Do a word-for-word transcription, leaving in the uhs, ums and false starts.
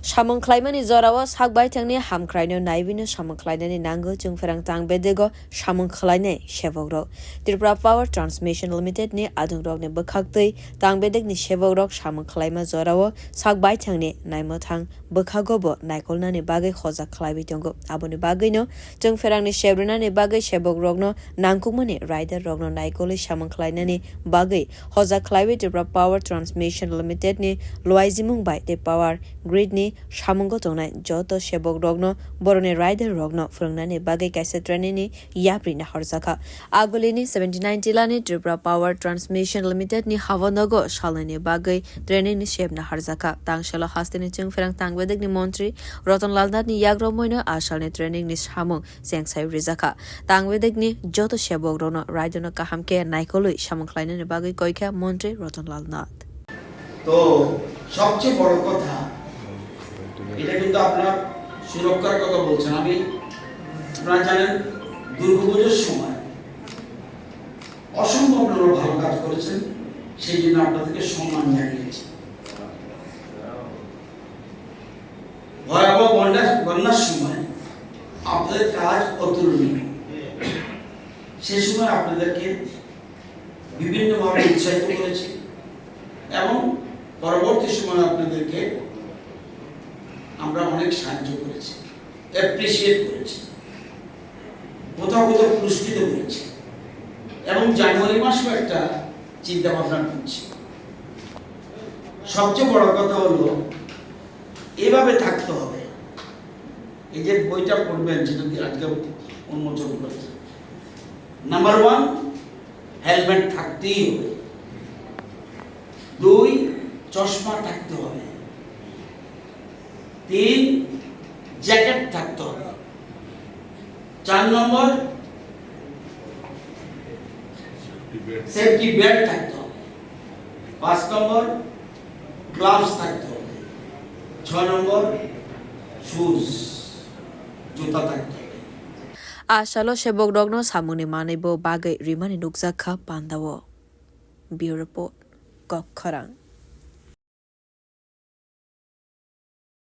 Samung khlaimani jorao sak baithangni hamkraino naiwino samung khlainani nango chwng pherang tang bedego samung khlainai sebokrok. Tripura Power Transmission Limited ni adongrokni bwkhaktwi tang bedekni sebokrok samung khlaima jorao sak baithangni naimwthang bwkhagobo naikolnani bagwi hojak khlaiwi tongo. Aboni bagwino chwng pherangni sebrinani bagwi sebokrokno nangkukmani rider rokno naikolwi samung khlainani bagwi hojak khlaiwi Tripura Power Transmission Limited ni luaijimung bai tei Power Grid ni samungo tongnai joto sebok rokno borokni rider rokno phwrwngnani bagwi kaisa training ni yapri naharjakha. Agulini seventy nine jilani Tripura Power Transmission Limited ni habonogo salnwini bagwi training ni sep naharjakha. Tangsalo hasteni chwng pherang tangbedekni montri Ratan Lal Nath ni yagromoino a salni training ni samung chengsai rijakha. Tangbedekni joto sebok rokno raidano kaham khe naikolwi samung khlainani bagwi koikha montri Ratan Lal Nath. তো সবচেয়ে বড় কথা, এটা কিন্তু আপনার সুরক্ষার কথা বলছেন। আমি, আপনারা জানেন, দুর্গাপুজোর সময় অসম্ভব ভালো কাজ করেছেন, সেই জন্য আপনাদেরকে সম্মান জানিয়েছি। ভয়াবহ বন্যা, বন্যার সময় আপনাদের কাজ অতুলনীয়। সে সময় আপনাদেরকে বিভিন্নভাবে উৎসাহিত করেছি এবং পরবর্তী সময় আপনাদেরকে আমরা অনেক সাহায্য করেছি, অ্যাপ্রিসিয়েট করেছি, কোথাও কোথাও পুরস্কৃত করেছি এবং জানুয়ারি মাসেও একটা চিন্তা ভাবনা করছি। সবচেয়ে বড় কথা হলো এভাবে থাকতে হবে। এই যে বইটা পড়বেন, যেটা দিয়ে আজকে উন্মোচন করেছে, নাম্বার ওয়ান, হেলমেট থাকতেই হবে। দুই, চশমা থাকতে হবে। তিন, জ্যাকেট থাকতে হবে। চার নম্বর, সেফটি বেল্ট থাকতে হবে। পাঁচ নম্বর, গ্লাভস থাকতে হবে। ছয় নম্বর, শুজ, জুতা থাকতে হবে। A salo sebok rokno samungni manwi bo bagwi rimani nukjakha pandao. Bureau Report, Kokkhorang.